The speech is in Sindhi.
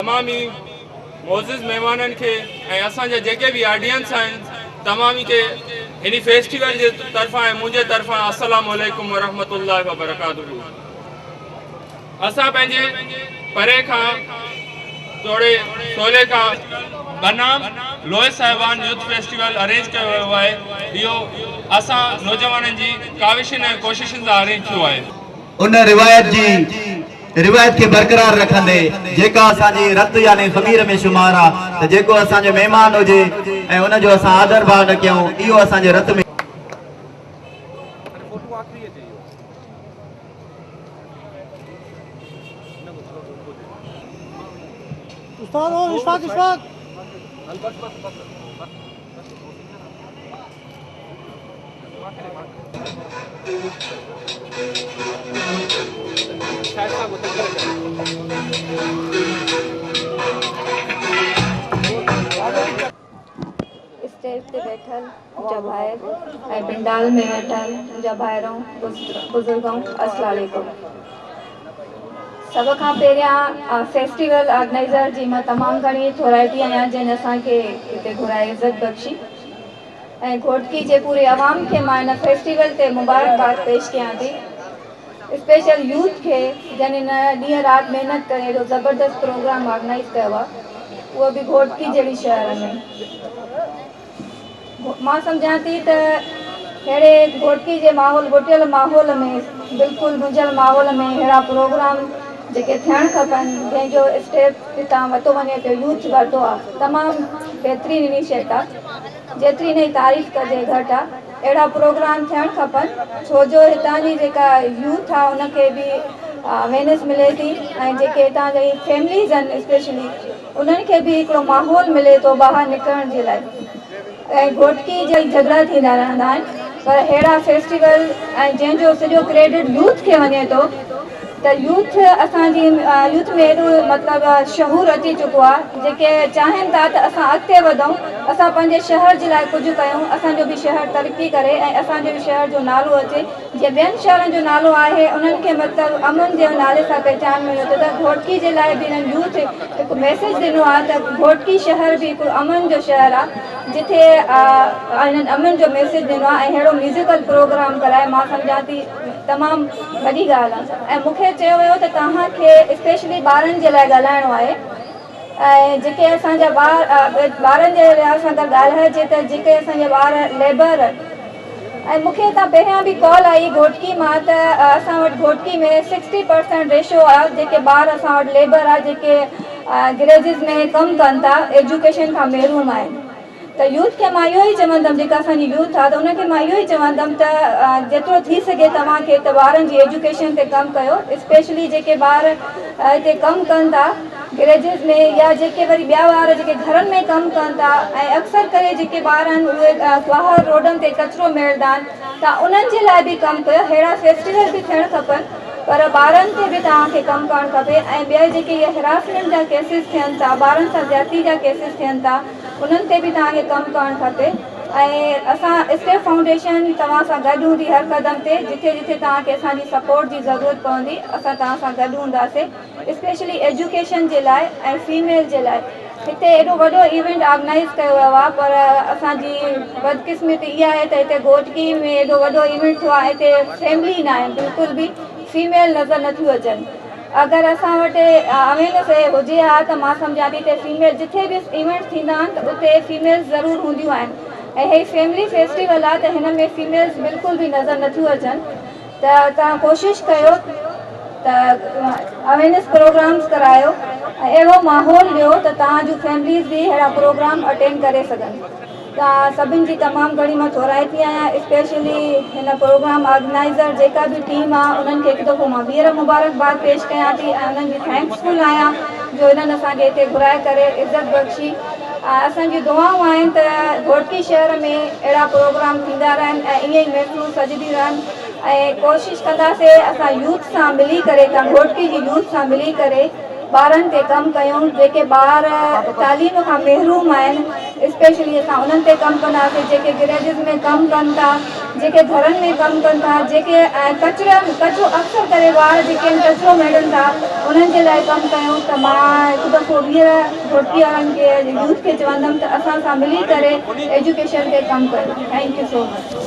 تمام ئي معزز مهمانن کي ۽ اسان جا جيڪي به آڊينس آهن تمام ئي کي هن فيسٽيول جي طرفان ۽ منهنجي طرفان السلام عليڪم ورحمة الله وبرڪاته. اسان پنهنجي پري کان توڙي سولي کان بنام لوئي صاحبان يوٿ فيسٽيول ارينج ڪيو ويو آهي. اهو اسان نوجوانن جي ڪاوشن ۽ ڪوششن سان ارينج ٿيو آهي. ان روايت جي روايت کي برقرار رکندي جيڪا اسان جي رت يعني خمير ۾ شمار آ ته جيڪو اسان جو مهمان هجي ۽ ان جو اسان آڌر ڀاء نه ڪيون اهو اسان جي رت ۾. استاد او اشفاق اشفاق. اسٽيج تي ويٺل منهنجا ڀائر ۽ پنڊال ۾ ويٺل منهنجا ڀائرو بزرگو السلام عليڪم سڀ کان پهريان فيسٽيول آرگنائيزر جي مان تمام گهڻي ٿورائتي آهيان جنهن اسان کي هتي گهرائي عزت بخشي ۽ گهوٽڪي جي پوري عوام کي مان هن فيسٽيول تي مبارڪباد پيش ڪيان ٿي اسپيشل يوٿ کي جن هن ڏينهن رات محنت ڪري ايڏو زبردست پروگرام آرگنائيز ڪيو آهي اهو به گهوٽڪي جهڙي شهر ۾ مان سمجهان ٿي ته ههڙي گهوٽڪي جي ماحول گهٽيل ماحول ۾ بلڪل گهنجيل ماحول ۾ ههڙا پروگرام جيڪي ٿيڻ کپن جنهن جو اسٽيپ هتان ورتو وڃي پيو يوٿ ورتو آ تمام بهترين انيشيٽ آ جيتري هن جي تعريف ڪجي گهٽ آ اهڙا پروگرام ٿيڻ کپن ڇو جو هتان جي جيڪا يوٿ آ ان کي به اويرنيس ملي ٿي ۽ جيڪي هتان جي فيمليز آهن اسپيشلي انهن کي به هڪڙو ماحول ملي ٿو ٻاهر نڪرڻ جي لاء ۽ گهوٽڪي جا جهڳڙا ٿيندا رهندا آهن پر ههڙا فيسٽيول ۽ جنهن جو سڄو ڪريڊٽ يوٿ کي وڃي ٿو ته يوٿ اسان جي يوٿ ۾ ايڏو مطلب شعور اچي چڪو آهي جيڪي چاهين ٿا ته اسان اڳتي وڌون اسان پنهنجي شهر جي لاء ڪجهه ڪيون اسان جو به شهر ترقي ڪري ۽ اسان جي به شهر جو نالو اچي جيئن ٻين شهرن جو نالو آهي انهن کي مطلب امن جي نالي سان پهچان ملي ٿو ته گهوٽڪي جي لاء به انهن يوٿ هڪ ميسيج ڏنو آهي ته گهوٽڪي شهر به هڪڙو امن جو شهر آهي جتي انهن امن جو ميسيج ڏنو آهي ۽ ههڙو ميوزيڪل پروگرام ڪرائي مان سمجهان ٿي تمام وڏي ڳالهه آهي ۽ مون کي چيو ويو ته توهان کي اسپيشلي ٻارن جي لاء ڳالهائڻو آهي ۽ جيڪي اسان جا ٻار ٻارن جي لحاظ سان اگر ڳالهائجي ته جيڪي اسان جا ٻار ليبر ۽ مون کي هتان پهريان به ڪال آئي گهوٽڪي مان ته اسان وٽ گهوٽڪي ۾ سڪسٽي پرسنٽ ريشو آ جيڪي ٻار اسان وٽ ليبر آ جيڪي گريجز ۾ ڪم ڪن ٿا ايجوڪيشن کان محروم آهن ته يوٿ کي مان اهو ئي چوندم جيڪا اسان جي يوٿ آ ته ان کي مان اهو ئي چوندم ته جيترو ٿي سگهي توهان کي ته ٻارن جي ايجوڪيشن تي ڪم ڪيو اسپيشلي جيڪي ٻار هتي ڪم ڪن ٿا گريجز ۾ يا جيڪي وري ٻيا ٻار جيڪي گهرن ۾ ڪم ڪن ٿا ۽ اڪثر ڪري جيڪي ٻار آهن اهي ٻاهر روڊن تي ڪچرو ميڙندا آهن ته انهن جي لاء به ڪم ڪيو ههڙا فيسٽيول به ٿيڻ کپن پر ٻارن تي به توهان کي ڪم ڪرڻ کپي ۽ ٻيا جيڪي اهي هراسمينٽ جا ڪيسز ٿين ٿا ٻارن سان زيادتي جا ڪيسز ٿين ٿا انهن تي به توهان کي ڪم ڪرڻ کپي ۽ اسان اسٽيپ فائونڊيشن توهان سان گڏ هوندي هر قدم تي جٿي جٿي توهان کي اسان جي سپورٽ جي ضرورت پوندي اسان توهان سان گڏ هونداسي اسپيشلي ايجوڪيشن جي لاء ۽ فيميل جي لاء هتي ايڏو وڏو ايونٽ آرگنائيز ڪيو ويو آهي پر اسان جي بدقسمتي اها آهي ته هتي گهوٽڪي ۾ ايڏو وڏو ايونٽ ٿيو آهي هتي فيملي نه آهن بلڪل به فيميل نظر نٿيون اچن اگر اسان وٽ اويرنس هجي ها ته مان سمجهان ٿي ته فيميل جٿي به ايونٽس ٿيندا آهن ته اتي فيميلز ضرور هونديون آهن ۽ هي فيملي فيسٽيول آهي ته هن ۾ فيميلز بلڪل به نظر نٿيون اچن ته توهان ڪوشش ڪيو ته اويرنس پروگرامز ڪرايو ۽ اهڙو ماحول ڏيو ته توهان جون فيمليز به اهڙا پروگرام اٽينڊ ڪري سگهن. توهان سڀن جي تمام گهڻي مان ٿورائتي آهيان اسپيشلي هن پروگرام آرگنائيزر جيڪا به ٽيم آ انهن کي هڪ دفعو مان ٻيهر مبارڪباد پيش ڪيان ٿي ۽ انهن جي thanks فل آهيان جو انهن اسان کي هتي گهرائي ڪري عزت بخشي ۽ اسان جون دعائون آهن ته گهوٽڪي شهر ۾ اهڙا پروگرام ٿيندا رهن ۽ ائين ئي محفلون سجديون رهن ۽ ڪوشش ڪنداسي اسان يوٿ سان ملي ڪري هتان گهوٽڪي جي يوٿ سان ملي ڪري. ٻارن تي ڪم ڪيون جيڪي ٻار تعليم کان محروم آهن اسپيشلي اسان انهن تي ڪم ڪنداسين جيڪي گريجز ۾ ڪم ڪن ٿا جيڪي گهرن ۾ ڪم ڪن ٿا جيڪي ڪچري ڪچرو اڪثر ڪري ٻار جيڪي آهن ڪچرو ميڙن ٿا انهن جي لاء ڪم ڪيون ته مان هڪ دفعو ٻيهر گهوٽڪي وارن کي يوٿ کي چوندم ته اسان سان ملي ڪري ايجوڪيشن تي ڪم ڪيو thank you so much.